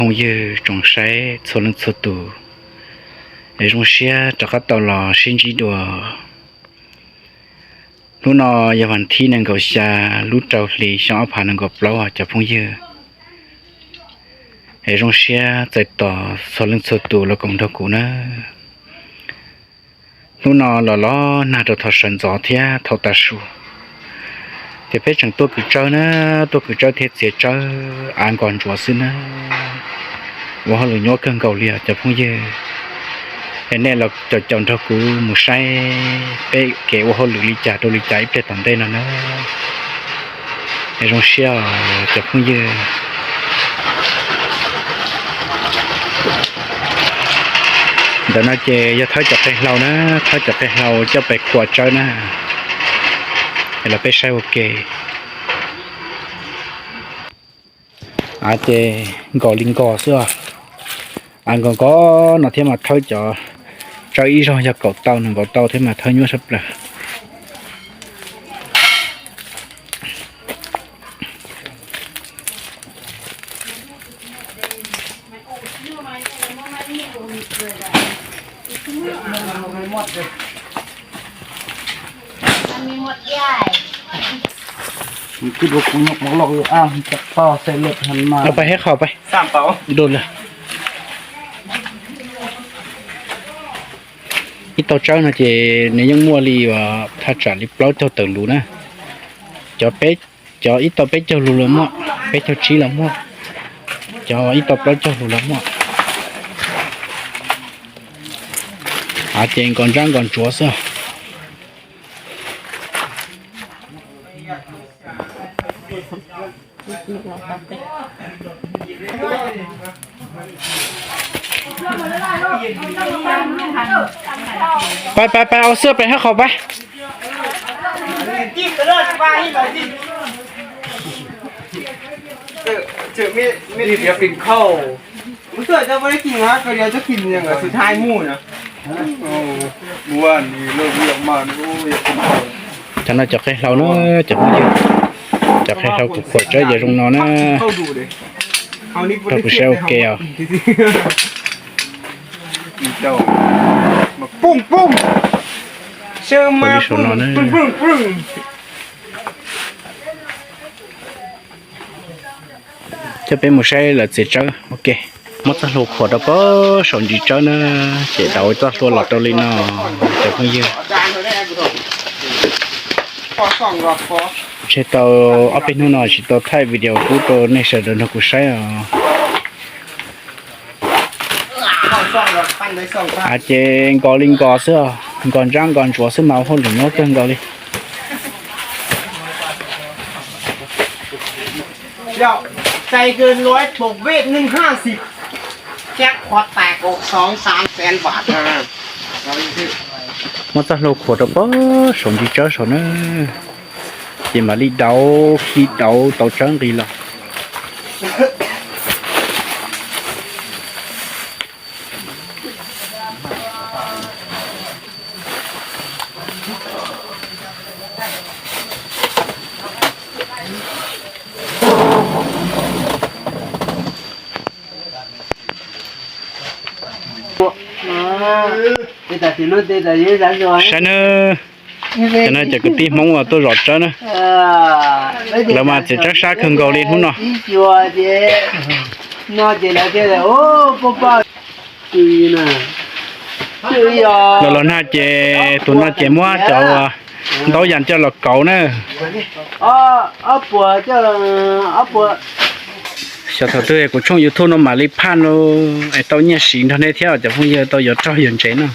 Phooj ywg tsoom saib txhua leej txhua tus, es zoo siab rov qab tau los sib ntsib dua. Hnub no yog vas thib nees nkaum xya lub rau hli xyoo ob phav nees nkaum plaub cov phooj ywg, es zoo siab txais tos txhua leej txhua tus los koom nrog kuv na. Hnub no los los nag rau thaum sawv ntxov thiab thaum tav su, ces peb tseem tuaj kwv tsawb na, tuaj kwv tsawb thiab txiav tsawb av nkos ntsuav xwb na. Ua hauj lwm nyuaj kawg nkaus li os cov phooj ywg. Es nej los caum caum nrog kuv mus saib peb kev ua hauj lwm li cas rau li cas ib pliag tom ntej no na. Es zoo siab os cov phooj ywg. Ntawm no ces yog thawb cov qe hlau na, thawb cov qe hlau coj pem khuam tsawb na. Es los peb saib ua ke. Ces nkos li nkos xwb os. Nkos nkos no thiab mas thawb cov tsawb ib zaug yog kaum tau nees nkaum tau thiab mas thawb nyuaj sab plaws. Peb qhov peb. Ib tau tsawb no ces nws yeej muaj li thaj tsam li plaub caug tawm lus na. Cov peb, cov ib tau peb caug lus los muaj, peb caug tsib los muaj, cov ib tau plaub caug lus los muaj. Ces nkos ntsab nkos ntsuav xwb. Pab pab pab, ua xwb peb hab qhov pab. Cov no cov qe hlau na, cov phooj ywg, cov qe hlau kuv khuam tsawb yog zoo no na. Rau kuv saib ua ke os. Ua li saum no na. Coj peb mus saib lawv txiav tsawb ua ke. Muab txoj hlua khuam rau pem saum ntsis tsawb na, ces tau txoj hlua los rau li no cov phooj ywg. Tseg tau ob peb hnub no tsis tau thaij video pub rau nej sawv daws nrog kuv saib os. Ces nkos li nkos xwb, nkos ntsab nkos ntsuav xwb mas ua hauj lwm nyuaj kawg nkaus li. Muab txoj hlua khuam rau pem saum ntsis tsawb saum na, ces mam li dauv khi dauv tau tsawb nqis los. Saib nawb, cov no cov kwv tij Hmoob uas tuaj zov tsawb na, lawv mas txiav tsawb sab kawg nkaus li hnub no. Los los nag ces tus no ces muab cov ntaub yas coj los kauv na. Xyov thaum twg kuv tshooj YouTube no mam li phaj no es tau nyiaj siv nrog nej thiab cov phooj ywg tau yuav rog yuav ntsev no.